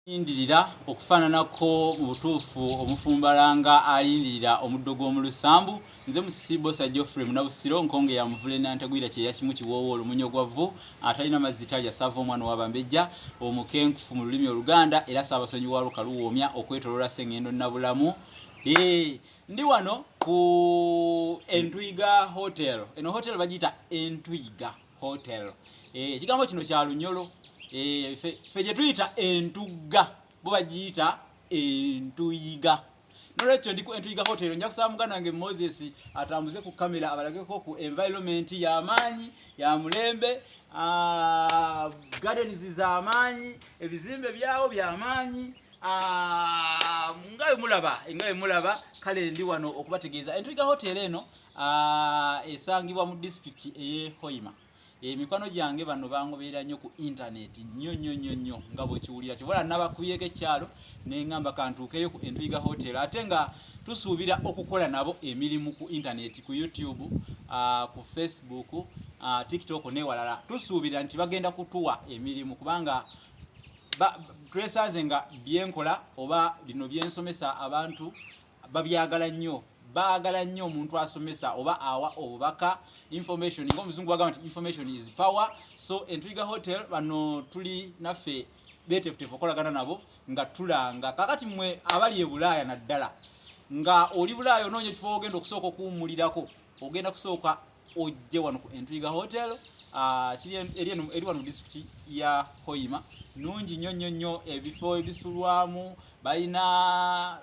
Lindirira okufaananako mu butuufu omufumbalanga alindirira omuddo gw'omu lusambu. Nze Musisi Bbosa Geoffrey Munabusiro, nkonge ya muvule nantagwira kyeya kimu kiwoowo olumunyo gwa vvu atalina mazzi talya sava omwana ow'Abambejja omukenkufu mu lulimi Oluganda era Ssaabasonyi wa Lukaluwoomya okwetoloola Ssengendo Nabulamu. Ndi wano ku Entwiga Hotel. Eno hotel bagiyita Entwiga Hotel. Ekigambo kino kya Lunyolo. Fe gye tuyita entugga, bo bagiyita entuyiga. Nolwekyo ndi ku Entuyiga Hotel. Nja kusaba muganda wange Moses atambuze ku kamera abalageko ku environment y'amaanyi, ya mulembe, gardens z'amaanyi, ebizimbe byawo by'amaanyi, nga bwe mulaba, nga bwe mulaba. Kale ndi wano okubategeeza Entuyiga Hotel eno esangibwa mu disitulikiti ey'e Hoima. Emikwano gyange bano bangoberera nnyo ku intaneti, nnyo nnyo nnyo nnyo, nga bwekiwulira kivola nabakubyeko ekyalo neŋŋamba kantuukeyo ku Entwiga Hotel, ate nga tusuubira okukola nabo emirimu ku intaneti, ku YouTube, ku Facebook, TikTok newalala. Tusuubira nti bagenda kutuwa emirimu kubanga twesanze nga byenkola oba bino byensomesa abantu babyagala nnyo. Baagala nnyo omuntu asomesa oba awa obubaka, information, ngaomuzungu bagamba nti information is power. So Entwiga Hotel bano tuli naffe betefutefu okolagana nabo nga tulanga. Kakati mmwe abali e Bulaaya, naddala nga oli Bulaaya onoonya ekifo ogenda okusooka okuwummulirako, ogenda kusooka ojje wano ku Entwiga Hotel. Kiri eri wano mu disitulikiti ya Hoima. Nungi nnyo nnyo nnyo. Ebifo ebisulwamu balina,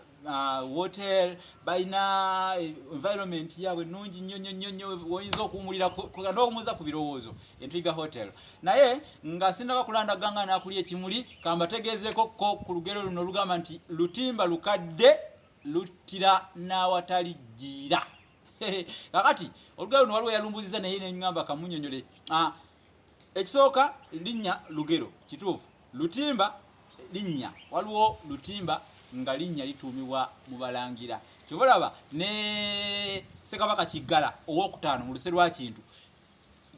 hotel balina, environment yaabwe nungi nnyo nnyo nnyo nnyo, woyinza okuwumulira n'owumuza ku birowoozo. Entwiga Hotel. Naye nga sinaba kulandaga nga nakulya ekimuli, kambategeezeeko ko ku lugero luno olugamba nti lutimba lukadde luttira n'awatali jjiira. Kakati olugero luno waliwo yalumbuziza, naye neŋŋamba kamunyonyole. Ekisooka, linnya lugero kituufu. Lutimba linnya, waliwo lutimba nga linnya lituumibwa mu balangira. Kyova olaba ne Ssekabaka Kiggala owokutaano mu luse lwa Kintu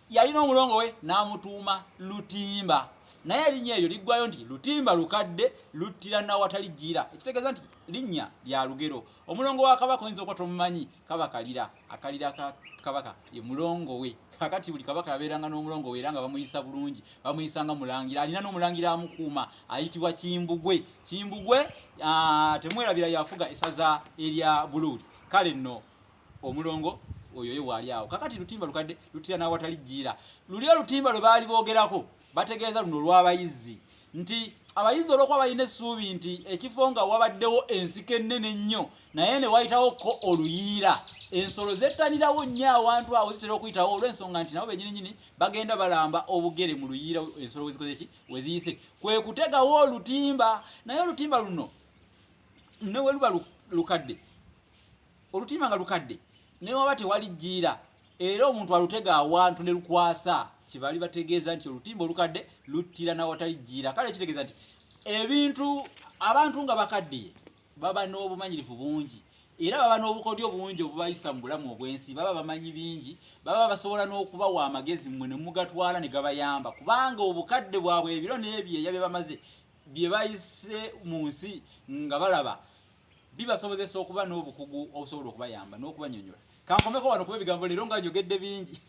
yalina omulongo we n'amutuuma Lutimba, naye erinnya eryo liggwayo nti lutimba lukadde luttira nawatali jjiira, ekitegeeza nti linnya lya lugero. Omulongo wa kabaka oyinza okuba tomumanyi, kaba kalira akalira ka kabaka ye mulongo we. Kakati buli kabaka yabeeranga n'omulongo we era nga bamuyisa bulungi, bamuyisa nga mulangira. Alina n'omulangira amukuuma ayitibwa Kimbugwe. Kimbugwe, temwerabira, yafuga essaza erya Buluuli. Kale nno omulongo oyo ye waali awo. Kakati lutimba lukadde lutira n'awatali jjiira. Luli olutimba lwe baali boogerako, bategeeza luno olw'abayizzi, nti abayizzi olw'okuba balina essuubi nti ekifo nga wabaddewo ensiko ennene ennyo naye ne wayitawo ko oluyiira, ensolo zettanirawo nnyo awantu awo, zitera okuyitawo olw'ensonga nti nabo bennyininyini bagenda balamba obugere mu luyiira ensolo wezikoze ki, weziyise, kwe kutegawo olutimba. Naye olutimba luno ne we luba lukadde, olutimba nga lukadde naye waba tewali jjiira, era omuntu alutega awantu ne lukwasa. Kibali bategeeza nti olutimba olukadde luttira nawatali jjiira. Kale kitegeeza nti ebintu, abantu nga bakaddiye baba n'obumanyirivu bungi era baba n'obukodyo bungi obubayisa mu bulamu obw'ensi. Baba bamanyi bingi, baba basobola n'okubawa amagezi mmwe ne mugatwala ne gabayamba, kubanga obukadde bwabwe, ebiro n'ebyeya bye bamaze, bye bayise mu nsi nga balaba, bibasobozesa okuba n'obukugu obusobola okubayamba n'okubanyonyola. Kankomeko wano kuba ebigambo leero nga njogedde bingi.